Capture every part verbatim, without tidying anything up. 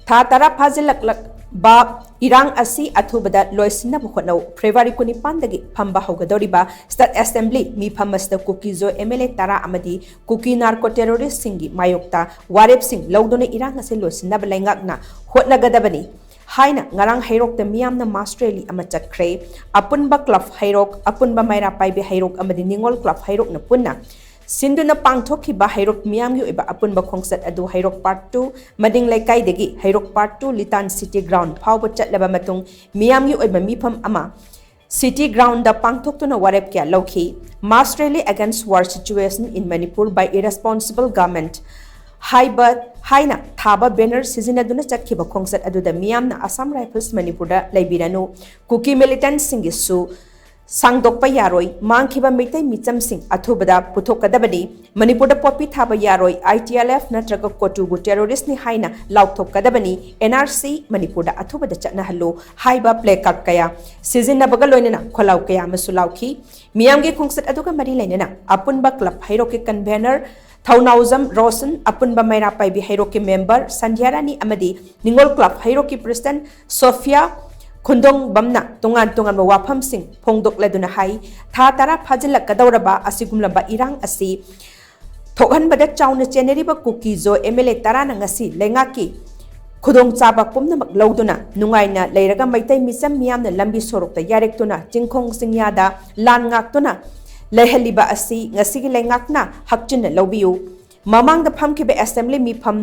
ꯊꯥ ꯇꯔꯥ ꯐꯥꯖꯤꯜꯂꯛꯂꯕ ꯏꯔꯥꯡ ꯑꯁꯤ ꯑꯊꯨꯕꯗ ꯂꯣꯏꯁꯤꯟꯅꯕ ꯍꯣꯠꯅꯧ꯫ ꯐꯦꯕ꯭ꯔꯨꯋꯥꯔꯤ ꯀꯨꯟꯅꯤꯄꯥꯟꯗꯒꯤ ꯐꯝꯕ ꯍꯧꯒꯗꯧꯔꯤꯕ ꯁ꯭ꯇꯦꯠ ꯑꯦꯁꯦꯝꯕ꯭ꯂꯤ ꯃꯤꯐꯝ ꯑꯁꯤꯗ ꯀꯨꯀꯤꯖꯣ ꯑꯦꯝ ꯑꯦꯜ ꯑꯦ ꯇꯔꯥ ꯑꯃꯗꯤ ꯀꯨꯀꯤ ꯅꯥꯔꯀꯣ ꯇꯦꯔꯣꯔꯤꯁꯁꯤꯡꯒꯤ ꯃꯥꯌꯣꯛꯇ ꯋꯥꯔꯦꯞꯁꯤꯡ ꯂꯧꯗꯨꯅ ꯏꯔꯥꯡ ꯑꯁꯤ ꯂꯣꯏꯁꯤꯟꯅꯕ ꯂꯩꯉꯥꯛꯅ ꯍꯣꯠꯅꯒꯗꯕꯅꯤ ꯍꯥꯏꯅ ꯉꯔꯥꯡ ꯍꯩꯔꯣꯛꯇ ꯃꯤꯌꯥꯝꯅ ꯃꯥꯁ ꯔꯦꯂꯤ ꯑꯃ ꯆꯠꯈ꯭ꯔꯦ꯫ ꯑꯄꯨꯟꯕ ꯀ꯭ꯂꯕ ꯍꯩꯔꯣꯛ, ꯑꯄꯨꯟꯕ ꯃꯩꯔꯥ ꯄꯥꯏꯕꯤ ꯍꯩꯔꯣꯛ ꯑꯃꯗꯤ ꯅꯤꯉꯣꯜ ꯀ꯭ꯂꯕ ꯍꯩꯔꯣꯛꯅ ꯄꯨꯟꯅ ꯁꯤꯟꯗꯨꯅ ꯄꯥꯡꯊꯣꯛꯈꯤꯕ ꯍꯩꯔꯣꯛ ꯃꯤꯌꯥꯝꯒꯤ ꯑꯣꯏꯕ ꯑꯄꯨꯟꯕ ꯈꯣꯡꯆꯠ ꯑꯗꯨ ꯍꯩꯔꯣꯛ ꯄꯥꯔꯠ ꯇꯨ ꯃꯅꯤꯡ ꯂꯩꯀꯥꯏꯗꯒꯤ ꯍꯩꯔꯣꯛ ꯄꯥꯔꯠ ꯇꯨ ꯂꯤꯇꯥꯟ ꯁꯤꯇꯤ ꯒ꯭ꯔꯥꯎꯟ ꯐꯥꯎꯕ ꯆꯠꯂꯕ ꯃꯇꯨꯡ ꯃꯤꯌꯥꯝꯒꯤ ꯑꯣꯏꯕ ꯃꯤꯐꯝ ꯑꯃ ꯁꯤꯇꯤ ꯒ꯭ꯔꯥꯎꯟꯗ ꯄꯥꯡꯊꯣꯛꯇꯨꯅ ꯋꯥꯔꯦꯞ ꯀꯌꯥ ꯂꯧꯈꯤ꯫ Mass Rally Against War Situation in Manipur by Irresponsible Government ꯍꯥꯏꯕ ꯍꯥꯏꯅ ꯊꯥꯕ ꯕꯦꯅꯔ ꯁꯤꯖꯤꯟꯅꯗꯨꯅ ꯆꯠꯈꯤꯕ ꯈꯣꯡꯆꯠ ꯑꯗꯨꯗ ꯃꯤꯌꯥꯝꯅ ꯑꯁꯥꯝ ꯔꯥꯏꯐꯜꯁ ꯃꯅꯤꯄꯨꯔꯗ ꯂꯩꯕꯤꯔꯅꯨ, ꯀꯨꯀꯤ ꯃꯤꯂꯤꯇꯦꯟꯠꯁꯤꯡꯒꯤꯁꯨ ꯁꯥꯡꯗꯣꯛꯄ ꯌꯥꯔꯣꯏ, ꯃꯥꯡꯈꯤꯕ ꯃꯩꯇꯩ ꯃꯤꯆꯝꯁꯤꯡ ꯑꯊꯨꯕꯗ ꯄꯨꯊꯣꯛꯀꯗꯕꯅꯤ, ꯃꯅꯤꯄꯨꯔꯗ ꯄꯣꯄꯤ ꯊꯥꯕ ꯌꯥꯔꯣꯏ, ꯑꯥꯏ ꯇꯤ ꯑꯦꯜ ꯑꯦꯐ ꯅꯠꯇ꯭ꯔꯒ ꯀꯣꯇꯨꯕꯨ ꯇꯦꯔꯣꯔꯤꯁ꯭ꯠꯅꯤ ꯍꯥꯏꯅ ꯂꯥꯎꯊꯣꯛꯀꯗꯕꯅꯤ, ꯑꯦꯟ ꯑꯥꯔ ꯁꯤ ꯃꯅꯤꯄꯨꯔꯗ ꯑꯊꯨꯕꯗ ꯆꯠꯅꯍꯜꯂꯨ ꯍꯥꯏꯕ ꯄ꯭ꯂꯦ ꯀꯥꯔꯗ ꯀꯌꯥ ꯁꯤꯖꯤꯟꯅꯕꯒ ꯂꯣꯏꯅꯅ ꯈꯣꯜꯂꯥꯎ ꯀꯌꯥ ꯑꯃꯁꯨ ꯂꯥꯎꯈꯤ꯫ ꯃꯤꯌꯥꯝꯒꯤ ꯈꯣꯡꯆꯠ ꯑꯗꯨꯒ ꯃꯔꯤ ꯂꯩꯅꯅ ꯑꯄꯨꯟꯕ ꯀ꯭ꯂꯕ ꯍꯩꯔꯣꯛꯀꯤ ꯀꯟꯚꯦꯅꯔ ꯊꯧꯅꯥꯎꯖꯝ ꯔꯣꯁꯟ, ꯑꯄꯨꯟꯕ ꯃꯩꯔꯥ ꯄꯥꯏꯕꯤ ꯍꯩꯔꯣꯛꯀꯤ ꯃꯦꯝꯕꯔ ꯁꯟꯙ꯭ꯌꯥꯔꯥꯅꯤ ꯑꯃꯗꯤ ꯅꯤꯉꯣꯜ ꯀ꯭ꯂꯕ ꯍꯩꯔꯣꯛꯀꯤ ꯄ꯭ꯔꯦꯁꯤꯗꯦꯟꯠ ꯁꯣꯐꯤꯌꯥ ꯈꯨꯟꯗꯣꯡꯕꯝꯅ ꯇꯣꯉꯥꯟ ꯇꯣꯉꯥꯟꯕ ꯋꯥꯐꯝꯁꯤꯡ ꯐꯣꯡꯗꯣꯛꯂꯗꯨꯅ ꯍꯥꯏ, ꯊꯥ ꯇꯔꯥ ꯐꯥꯖꯤꯜꯂꯛꯀꯗꯧꯔꯕ ꯑꯁꯤꯒꯨꯝꯂꯕ ꯏꯔꯥꯡ ꯑꯁꯤ ꯊꯣꯛꯍꯟꯕꯗ ꯆꯥꯎꯅ ꯆꯦꯟꯅꯔꯤꯕ ꯀꯨꯀꯤꯖꯣ ꯑꯦꯝ ꯑꯦꯜ ꯑꯦ ꯇꯔꯥꯅ ꯉꯁꯤ ꯂꯩꯉꯥꯛꯀꯤ ꯈꯨꯗꯣꯡꯆꯥꯕ ꯄꯨꯝꯅꯃꯛ ꯂꯧꯗꯨꯅ ꯅꯨꯡꯉꯥꯏꯅ ꯂꯩꯔꯒ ꯃꯩꯇꯩ ꯃꯤꯆꯝ ꯃꯤꯌꯥꯝꯅ ꯂꯝꯕꯤ ꯁꯣꯔꯣꯛꯇ ꯌꯥꯔꯦꯛꯇꯨꯅ ꯆꯤꯡꯈꯣꯡ ꯆꯤꯡꯌꯥꯗ ꯂꯥꯟ ꯉꯥꯛꯇꯨꯅ ꯂꯩꯍꯜꯂꯤꯕ ꯑꯁꯤ ꯉꯁꯤꯒꯤ ꯂꯩꯉꯥꯛꯅ ꯍꯛꯆꯤꯟꯅ ꯂꯧꯕꯤꯌꯨ꯫ ꯃꯃꯥꯡꯗ ꯐꯝꯈꯤꯕ ꯑꯦꯁꯦꯝꯕ꯭ꯂꯤ ꯃꯤꯐꯝ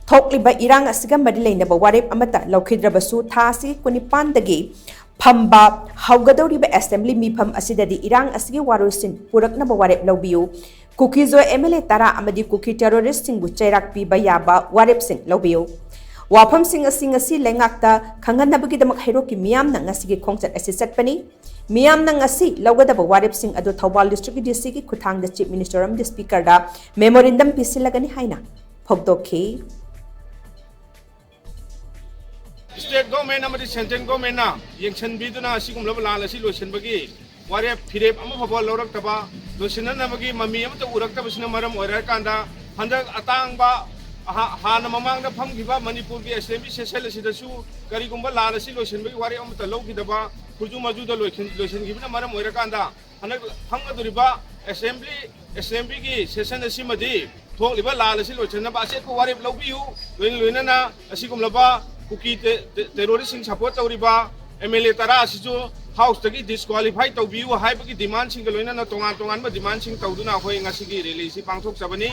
ꯊꯣꯛꯂꯤꯕ ꯏꯔꯥꯡ ꯑꯁꯤꯒ ꯃꯔꯤ ꯂꯩꯅꯕ ꯋꯥꯔꯦꯞ ꯑꯃꯠꯇ ꯂꯧꯈꯤꯗ꯭ꯔꯕꯁꯨ, ꯊꯥ ꯑꯁꯤꯒꯤ ꯀꯨꯟꯅꯤꯄꯥꯟꯗꯒꯤ ꯐꯝꯕ ꯍꯧꯒꯗꯧꯔꯤꯕ ꯑꯦꯁꯦꯝꯕ꯭ꯂꯤ ꯃꯤꯐꯝ ꯑꯁꯤꯗꯗꯤ ꯏꯔꯥꯡ ꯑꯁꯤꯒꯤ ꯋꯥꯔꯣꯏꯁꯤꯟ ꯄꯨꯔꯛꯅꯕ ꯋꯥꯔꯦꯞ ꯂꯧꯕꯤꯌꯨ꯫ ꯀꯨꯀꯤꯖꯣ ꯑꯦꯝ ꯑꯦꯜ ꯑꯦ ꯇꯔꯥ ꯑꯃꯗꯤ ꯀꯨꯀꯤ ꯇꯦꯔꯣꯔꯤꯁ꯭ꯠꯁꯤꯡꯕꯨ ꯆꯩꯔꯥꯛ ꯄꯤꯕ ꯌꯥꯕ ꯋꯥꯔꯦꯞꯁꯤꯡ ꯂꯧꯕꯤꯌꯨ꯫ ꯋꯥꯐꯝꯁꯤꯡ ꯑꯁꯤ ꯉꯁꯤ ꯂꯩꯉꯥꯛꯇ ꯈꯪꯍꯟꯅꯕꯒꯤꯗꯃꯛ ꯍꯩꯔꯣꯛꯀꯤ ꯃꯤꯌꯥꯝꯅ ꯉꯁꯤꯒꯤ ꯈꯣꯡꯆꯠ ꯑꯁꯤ ꯆꯠꯄꯅꯤ꯫ ꯃꯤꯌꯥꯝꯅ ꯉꯁꯤ ꯂꯧꯒꯗꯕ ꯋꯥꯔꯦꯞꯁꯤꯡ ꯑꯗꯨ ꯊꯧꯕꯥꯜ ꯗꯤꯁꯇ꯭ꯔꯤꯛꯀꯤ ꯗꯤ ꯁꯤꯒꯤ ꯈꯨꯠꯊꯥꯡꯗ ꯆꯤꯐ ꯃꯤꯅꯤꯁꯇꯔ ꯑꯃꯗꯤ ꯁ꯭ꯄꯤꯀꯔꯗ ꯃꯦꯃꯣꯔꯦꯟꯗꯝ ꯄꯤꯁꯤꯜꯂꯒꯅꯤ ꯍꯥꯏꯅ ꯐꯣꯡꯗꯣꯛꯈꯤ꯫ ꯁ꯭ꯇꯦꯠ ꯒꯣꯔꯃꯦꯟ ꯑꯃꯗꯤ ꯁꯦꯟꯇ꯭ꯔꯦꯜ ꯒꯣꯔꯃꯦꯟꯅ ꯌꯦꯡꯁꯤꯟꯕꯤꯗꯨꯅ ꯑꯁꯤꯒꯨꯝꯂꯕ ꯂꯥꯟ ꯑꯁꯤ ꯂꯣꯏꯁꯤꯟꯕꯒꯤ ꯋꯥꯔꯦꯞ ꯐꯤꯔꯦꯞ ꯑꯃ ꯐꯥꯎꯕ ꯂꯧꯔꯛꯇꯕ, ꯂꯣꯏꯁꯤꯟꯅꯅꯕꯒꯤ ꯃꯃꯤ ꯑꯃꯠꯇ ꯎꯔꯛꯇꯕꯁꯤꯅ ꯃꯔꯝ ꯑꯣꯏꯔꯀꯥꯟꯗ ꯍꯟꯗꯛ ꯑꯇꯥꯡꯕ ꯍꯥ-, ꯍꯥꯟꯅ ꯃꯃꯥꯡꯗ ꯐꯝꯈꯤꯕ ꯃꯅꯤꯄꯨꯔꯒꯤ ꯑꯦꯁꯦꯝꯕ꯭ꯂꯤ ꯁꯦꯁꯟ ꯑꯁꯤꯗꯁꯨ ꯀꯔꯤꯒꯨꯝꯕ ꯂꯥꯜ ꯑꯁꯤ ꯂꯣꯏꯁꯤꯟꯕꯒꯤ ꯋꯥꯔꯦꯞ ꯑꯃꯠꯇ ꯂꯧꯈꯤꯗꯕ, ꯈꯨꯔꯖꯨ ꯃꯖꯨꯗ ꯂꯣꯏꯁꯤꯟ-, ꯂꯣꯏꯁꯤꯟꯈꯤꯕꯅ ꯃꯔꯝ ꯑꯣꯏꯔꯀꯥꯟꯗ, ꯍꯟꯗꯛ ꯐꯝꯒꯗꯧꯔꯤꯕ ꯑꯦꯁꯦꯝꯕ꯭ꯂꯤ, ꯑꯦꯁꯦꯝꯕ꯭ꯂꯤꯒꯤ ꯁꯦꯁꯟ ꯑꯁꯤꯃꯗꯤ ꯊꯣꯛꯂꯤꯕ ꯂꯥꯜ ꯑꯁꯤ ꯂꯣꯏꯁꯤꯟꯅꯕ ꯑꯆꯦꯠꯄ ꯋꯥꯔꯦꯞ ꯂꯧꯕꯤꯌꯨ꯫ ꯂꯣꯏꯅ ꯂꯣꯏꯅꯅ ꯑꯁꯤꯒꯨꯝꯂꯕ ꯀꯨꯀꯤ ꯇꯦ-, ꯇꯦ-, ꯇꯦꯔꯣꯔꯤꯁꯁꯤꯡ ꯁꯄꯣꯔꯠ ꯇꯧꯔꯤꯕ ꯑꯦꯝ ꯑꯦꯜ ꯑꯦ ꯇꯔꯥ ꯑꯁꯤꯁꯨ ꯍꯥꯎꯁꯇꯒꯤ ꯗꯤꯁꯀ꯭ꯋꯥꯂꯤꯐꯥꯏ ꯇꯧꯕꯤꯌꯨ ꯍꯥꯏꯕꯒꯤ ꯗꯤꯃꯥꯟꯁꯤꯡꯒ ꯂꯣꯏꯅꯅ ꯇꯣꯉꯥꯟ ꯇꯣꯉꯥꯟꯕ ꯗꯤꯃꯥꯟꯁꯤꯡ ꯇꯧꯗꯨꯅ ꯑꯩꯈꯣꯏ ꯉꯁꯤꯒꯤ ꯔꯦꯂꯤꯁꯤ ꯄꯥꯡꯊꯣꯛꯆꯕꯅꯤ꯫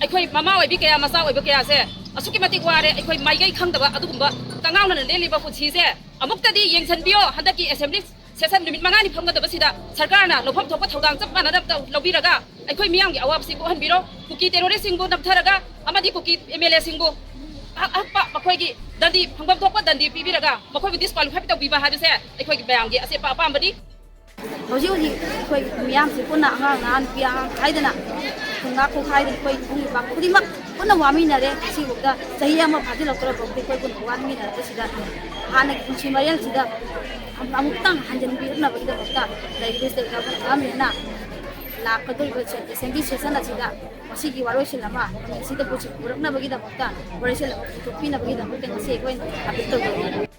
ꯑꯩꯈꯣꯏ ꯃꯃꯥ ꯑꯣꯏꯕꯤ ꯀꯌꯥ, ꯃꯆꯥ ꯑꯣꯏꯕ ꯀꯌꯥꯁꯦ ꯑꯁꯨꯛꯀꯤ ꯃꯇꯤꯛ ꯋꯥꯔꯦ꯫ ꯑꯩꯈꯣꯏ ꯃꯥꯏꯀꯩ ꯈꯪꯗꯕ ꯑꯗꯨꯒꯨꯝꯕ ꯀꯉꯥꯎꯅꯅ ꯂꯦꯜꯂꯤꯕ ꯄꯨꯟꯁꯤꯁꯦ ꯑꯃꯨꯛꯇꯗꯤ ꯌꯦꯡꯁꯤꯟꯕꯤꯌꯣ꯫ ꯍꯟꯗꯛꯀꯤ ꯑꯦꯁꯦꯝꯕ꯭ꯂꯤ ꯁꯦꯁꯟ ꯅꯨꯃꯤꯠ ꯃꯉꯥꯅꯤ ꯐꯝꯒꯗꯕꯁꯤꯗ ꯁꯔꯀꯥꯔꯅ ꯂꯧꯐꯝ ꯊꯣꯛꯄ ꯊꯧꯗꯥꯡ ꯆꯞ ꯃꯥꯟꯅꯅ ꯑꯝꯇ ꯂꯧꯕꯤꯔꯒ ꯑꯩꯈꯣꯏ ꯃꯤꯌꯥꯝꯒꯤ ꯑꯋꯥꯕꯁꯤ ꯀꯣꯛꯍꯟꯕꯤꯔꯣ꯫ ꯀꯨꯀꯤ ꯇꯦꯔꯣꯔꯤꯁꯁꯤꯡꯕꯨ ꯅꯝꯊꯔꯒ ꯑꯃꯗꯤ ꯀꯨꯀꯤ ꯑꯦꯝ ꯑꯦꯜ ꯑꯦꯁꯤꯡꯕꯨ ꯑꯍꯛ-, ꯑꯍꯛꯄ ꯃꯈꯣꯏꯒꯤ ꯗꯟꯗꯤ, ꯐꯪꯐꯝ ꯊꯣꯛꯄ ꯗꯟꯗꯤ ꯄꯤꯕꯤꯔꯒ ꯃꯈꯣꯏꯕꯨ ꯗꯤꯁꯀ꯭ꯋꯥꯂꯤꯐꯥꯏ ꯇꯧꯕꯤꯕ ꯍꯥꯏꯕꯁꯦ ꯑꯩꯈꯣꯏꯒꯤ ꯃꯌꯥꯝꯒꯤ ꯑꯆꯦꯠꯄ ꯑꯄꯥꯝꯕꯅꯤ꯫ ꯍꯧꯖꯤꯛ ꯍꯧꯖꯤꯛ ꯑꯩꯈꯣꯏ ꯃꯤꯌꯥꯝꯁꯦ ꯄꯨꯟꯅ, ꯑꯉꯥꯡ ꯅꯍꯥ ꯅꯨꯄꯤ ꯑꯉꯥꯡ ꯈꯥꯏꯗꯅ, ꯈꯨꯟꯒꯥ ꯈꯨꯈꯥꯏꯗꯅ ꯑꯩꯈꯣꯏ ꯏꯕꯨꯡ ꯏꯄ꯭ꯋꯥ ꯈꯨꯗꯤꯡꯃꯛ ꯄꯨꯟꯅ ꯋꯥꯃꯤꯟꯅꯔꯦ꯫ ꯉꯁꯤꯐꯥꯎꯗ ꯆꯍꯤ ꯑꯃ ꯐꯥꯖꯤꯜꯂꯛꯇ꯭ꯔ ꯐꯥꯎꯗ ꯑꯩꯈꯣꯏ ꯄꯨꯟꯅ ꯋꯥꯃꯤꯟꯅꯔꯛꯄꯁꯤꯗ ꯍꯥꯟꯅꯒꯤ ꯄꯨꯟꯁꯤ ꯃꯔꯦꯜꯁꯤꯗ ꯑꯃꯨꯛꯇꯪ ꯍꯟꯖꯤꯟꯕꯤꯔꯛꯅꯕꯒꯤꯗꯃꯛꯇ ꯂꯩꯔꯤꯕ ꯁ꯭ꯇꯦꯠ ꯒꯚꯔꯟꯃꯦꯟꯅ ꯂꯥꯛꯀꯗꯧꯔꯤꯕ ꯑꯦꯁꯦꯝꯕ꯭ꯂꯤ ꯁꯦꯁꯟ ꯑꯁꯤꯗ ꯃꯁꯤꯒꯤ ꯋꯥꯔꯣꯏꯁꯤꯟ ꯑꯃ ꯃꯁꯤꯗ ꯄꯨꯁꯤ-, ꯄꯨꯔꯛꯅꯕꯒꯤꯗꯃꯛꯇ, ꯋꯥꯔꯣꯏꯁꯤꯟ ꯑꯃ ꯄꯨꯊꯣꯛꯄꯤꯅꯕꯒꯤꯗꯃꯛꯇ ꯉꯁꯤ ꯑꯩꯈꯣꯏꯅ ꯑꯥꯄꯤꯜ ꯇꯧꯖꯕꯅꯤ꯫